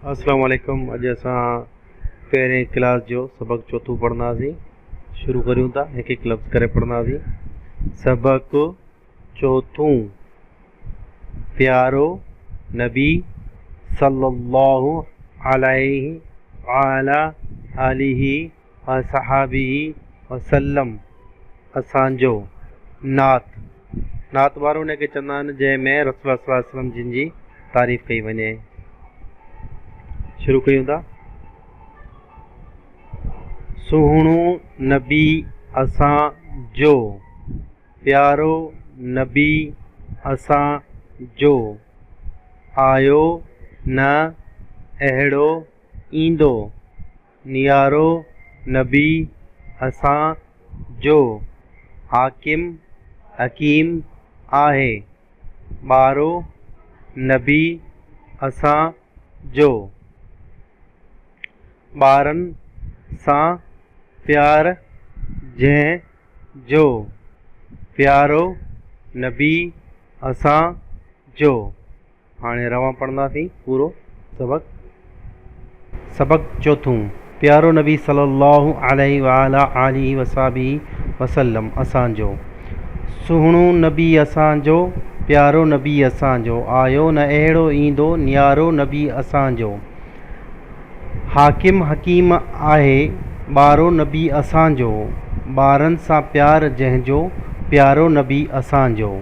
السلام عليڪم اڄ اسان پهرين ڪلاس جو سبق چوٿون پڙهنداسين شروع ڪريون ٿا هڪ هڪ لفظ ڪري پڙهنداسين سبق چوٿون پيارو نبي صلي الله عليه وعلي آله وصحابه وسلم اسان جو نعت نعت وارو ان کي چوندا آهن جنهن ۾ رسول الله صلي الله عليه وسلم جن جي تعريف ڪئي وڃي. شروع ڪيون ٿا. سهڻو نبي اسان جو، پيارو نبي اسان جو، آيو نه اهڙو ايندو. نيارو نبي اسان جو، حاڪم حڪيم آهي ٻارو نبي اسان جو، ٻارن سان پيار جنهن جو، پيارو نبي اسان جو. هاڻي روان پڙهنداسين پورو سبق. سبق چوٿون، پيارو نبي صلي الله عليه وعلي آله وصحبه وسلم اسان جو سهڻو نبي اسان جو پيارو نبي اسان جو آيو نه اهڙو ايندو نيارو نبي اسان جو حاڪم حڪيم آهي ٻارو نبي اسان جو ٻارن سان پيار جنهن جو پيارو نبي اسان جو.